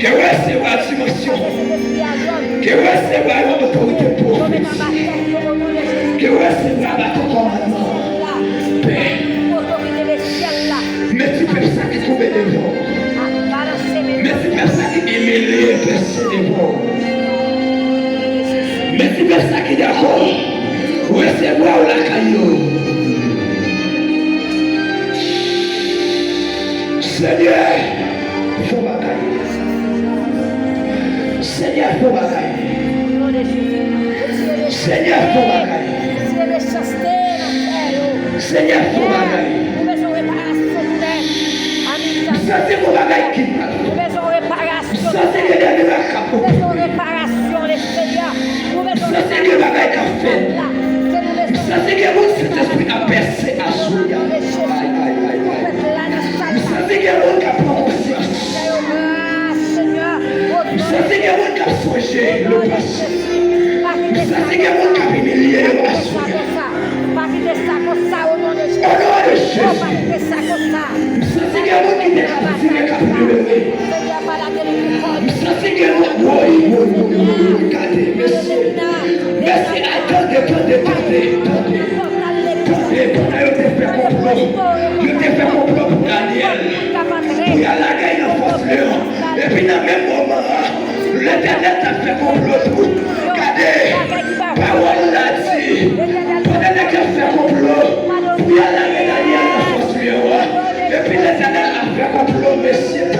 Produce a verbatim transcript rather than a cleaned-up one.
Ke w resevwa dimansyon. Ke w resevwa yon otorite pwofetik. Ke w resevwa baton kòmandman. Pè, men ti pèp sa ki koube devan w. Men ti pèp sa ki imilye, bese devan w. Men ti pèp sa ki dakò resevwa w lakay yo. Senyè, fè yon bagay. Senyè, fè yon bagay. Senyè, fè yon bagay. Senyè, fè yon bagay. M santi yon bagay ki mal. M santi gen de mirak k ap opere. M santi gen bagay k ap fèt. M santi gen moun Sentespri ap bese aswè a. Ay, ay, ay, ay. M santi gen moun k ap pran konsyans. M santi gen moun k ap sonje lepase. M santi gen moun k ap imilye yo aswè a. O non de Jezi. M santi gen moun ki te ka tire k ap plere. M santi gen moun, woy, woy, woy, woy, woy, gade, mesye. Mesye, ay, tande, tande, tande, tande. Tande, pandan yo te fè konplo, yo te fè konplo pou Danyèl, pou y al lage l nan fòs leyon. Epi nan menm moman an, Letènèl t ap fè konplo tou. Gade, pawòl la di, pandan nèg yo ap fè konplo pou y al lage Danyèl nan fòs leyon an, epi Letènèl ap fè konplo, mesye.